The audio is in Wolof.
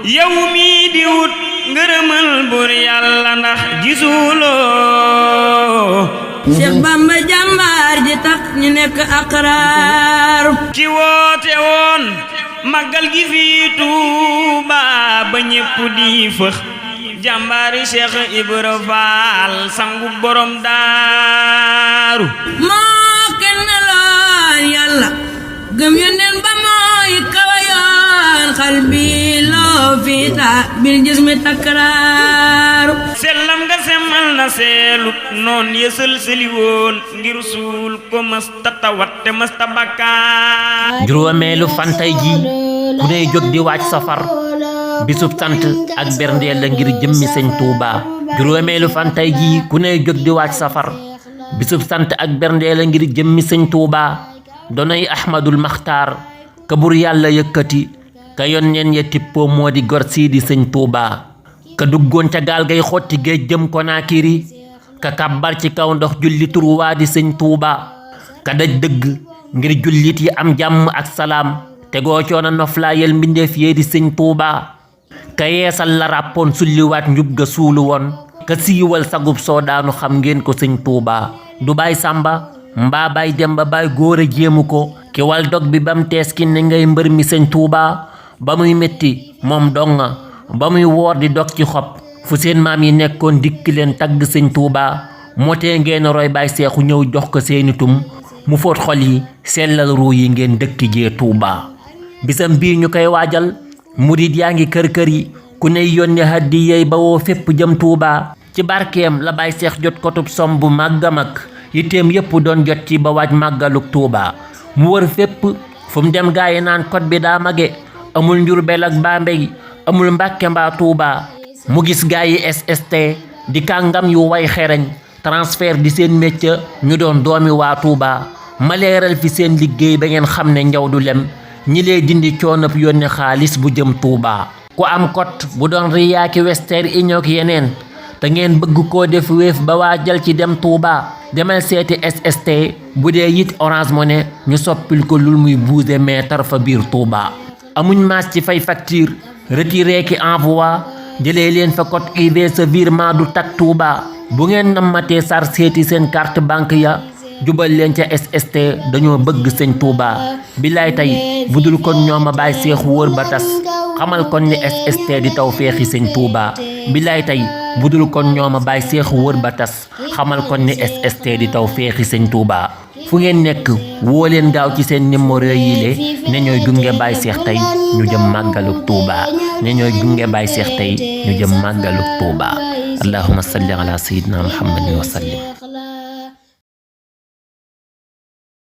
yow mi di wut ngërëmal bur yàlla ndax gisuloo Cheikh Bamba jàmbaar ji tax ñu nekk aqraar ki woote woon màggal gi fii Tuuba ba ñépp di fëx jàmbaari Cheikh Ibra Faal sangu borom daaru moo kenn loon yàlla gëm yónneen ba mooy kawayoon xal bi loo fiita bil jismi takraaru sellam nga semmal na seelut noon yësal seli woon ngir suul ko masta tawat te masta bakkaar juróomeelu fan tey ji ku ney jóg di waaj safar bisub sant ak berndeel la ngir jëmmi sëñ Tuuba juróomeelu fan tey ji ku ney jóg di waaj safar bisub sant ak berndeel la ngir jëmmi sëñ Tuuba donoy Ahmadul Maxtaar ka bur yàlla yëkkati ka yonneen ya tippoo moo di gor sii di sëñ Tuuba ka duggoon ca gaal gay xotti géej jëm Konaakiri ka kàbbar ci kaw ndox julli turwaa di sëñ Tuuba ka daj dëgg ngir jullit yi am jàmm ak salaam tegoo coona noflaayel mbindeef yee di sëñ Tuuba ka yeesal la ràppoon sulliwaat njub ga suulu woon ka siiwal sagub soodaanu xam ngeen ko sëñ Tuuba du baay Sàmba mbaa baay Demba baay góor a jéemu ko ki wal dog bi bam tees ki ne ngay mbër mi sëñ Tuuba ba muy metti moom donga ba muy woor di dog ci xob fu seen maam yi nekkoon dikk leen tagg sëñ Tuuba moo tee ngeen roy baay Seexu ñëw jox ko seeni tum mu fóot xol yi sellal ruu yi ngeen dëkki jee Tuuba bisam bii ñu koy waajal murid yaa ngi kër yi ku ney yónni haddi yey ba woo fépp jëm Tuuba ci barkeem la baay Seex jot kotub som bu màggam ak yitteem yépp doon jot ci ba waaj màggaluk Tuuba mu wër fépp fu mu dem gaayi naan kot bi daa mage amul Njurbel ak Bambey amul Mbàkke mbaa Tuuba mu gis gaayi SST di kàngam yu way xereñ transfert di seen métier ñu doon doomi waa Tuuba ma leeral fi seen liggéey ba ngeen xam ne njaw du lem ñi lee dindi coonab yónne xaalis bu jëm Tuuba ku am kot bu doon riyaaki Western Union ak yeneen te ngeen bëgg koo def wéef ba waa jël ci dem Tuuba demal seeti SST bu dee it Orange Money ñu soppil ko lul muy buuse meetar fa biir Tuuba amuñ maas ci fay facture retiré ki envoi jëlee leen fa code UV sa virement du tak Tuuba bu ngeen nammatee sar seeti seen carte banque ya jubal leen ca SST dañoo bëgg sëñ Tuuba bilaay tey budul kon ñooma baay Seexu wóor ba tas xamal kon ni SST di taw feexi sëñ Tuuba bilaay tey budul kon ñooma baay Seexu wóor ba tas xamal kon ni SST di taw feexi sëñ Tuuba fu ngeen nekk woo leen gaaw ci seen numéro yi le ne ñooy gunge baay Seex tey ñu jëm màggaluk Tuuba ne ñooy gunge baay Seex tey ñu jëm màggaluk Tuuba allahumma salli ala sayyidina muhammadin wa sallim